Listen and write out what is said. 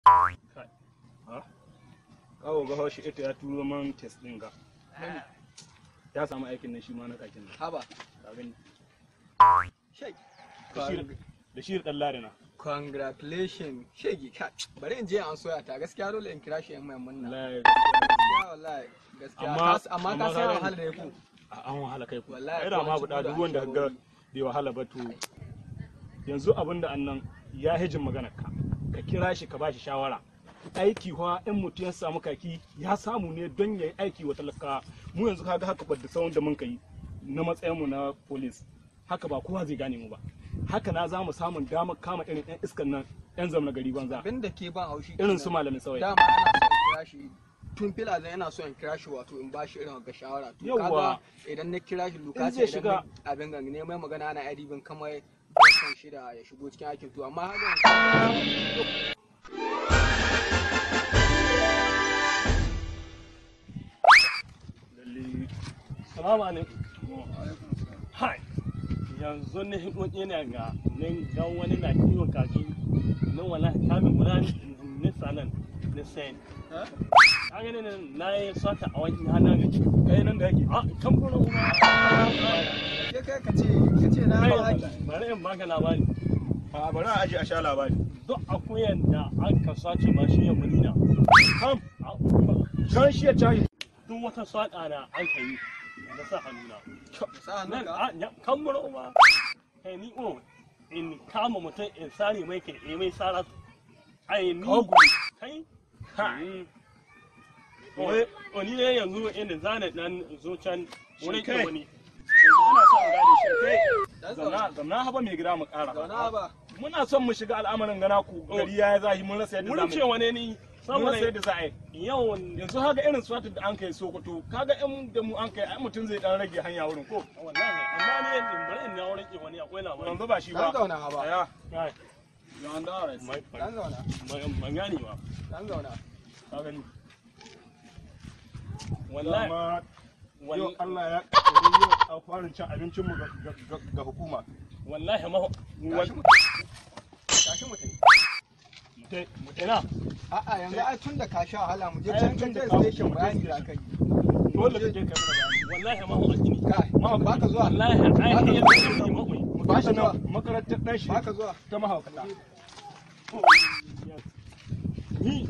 Ha? Kawo ga shi ita ya turo man test din ga. Ya samu aikin nan shi ma na kakin nan. Haba. Ka gani. Shege. Da shi dan larina. Congratulations. Shege ka. Bari in je an soya ta gaskiya dole in kira shi in mai munna. Wallahi. Gaskiya wallahi gaskiya. Amma ka san wahala da ku. An wahala kai ku. Wallahi Ai da ma buɗa duk wanda ga bai wahala ba to yanzu abin da annan ya hijin maganar ka. Ka kira shi ka bashi shawara. Aiki fa in mutum ya samu kaki ya samu ne don ya yi aiki wa talaka. Mu yanzu kaga haka ɓadda tsawon da mun kai na matsayin mu na police. Haka ba kowa zai gane mu ba. Haka na za mu samun damar kama irin 'yan iskan nan 'yan zamna gari banza. Abin da ke ban haushi Irin su malamin sauyi. Dama ana son in kira shi tun fila zan yana so in kira shi wato in bashi irin ga shawara. To Yawwa. kaga idan na kira shi In lokaci zai idan shiga- na abin gan ne mai magana ana aidibin kamar ban son shi da ya shigo cikin aikin to amma haka Lalle. Salamu alaikum. Hai. Yanzu ne hidon ina ga nan ga wani na kiwon kaji nan wallahi kamin guda nisa nan ni sai. Ka gani nan na yi sata a wani hana gaji. Kai nan ga yake. A kan kuma kuma. ke kai ka ce na ba haki. Bari in baka labari. A bari a aje a sha labari. Duk akuyan da aka sace ma shi ya mulina. Kam kan shi ya tashi. Duk wata saƙa na an ka yi na sa hannuna. Sa hannun Nan ka. a kan mura uba. Kai ni o in kama mutum in sare mai kai in mai sara. Ai ni Kawo kai. Ha. O ni ne yanzu inda zana dan zo can wurin Shin kai? wani. Yanzu ina son in gane shi kai. Dan Zauna zauna. zauna haba mai gida mu ƙara. Zauna ba. Muna son mu shiga al'amarin gana ku gari ya yi zahi mun rasa yadda za Wurin mu ce yi. wane ni Mun rasa saboda yadda za a yi. yawan Yanzu haka irin swatin da an kai Sokoto kaga in da mu an kai ai mutum zai dan rage hanya wurin ko. wallahi amma ni yanzu bari in na wurin ke wani akwai labari. Yanzu ba shi ba. Dan zauna haba. Tsaya. Kai, Dan zauna. ban gane ba. Dan zauna. Ka gani. Wallahi Dama yau wallahi Allah ya kaddare yau a fara cin abincin mu ga hukuma. wallahi ma Tashi mu. Tashi mu tafi. Tai ina A'a yanzu ai tun da ka sha wahala mu je Ai, can tun da kan ka- station mu je bayani station. da kai. dole ka je kai mana bayani. wallahi ma hukunci ne. Kai, baka zuwa. Wallahi ai Baka yanzu zuwa. ne makwai. Ba shi zuwa. Makarantar dan shi Baka zuwa. ta mahaukata. Ni.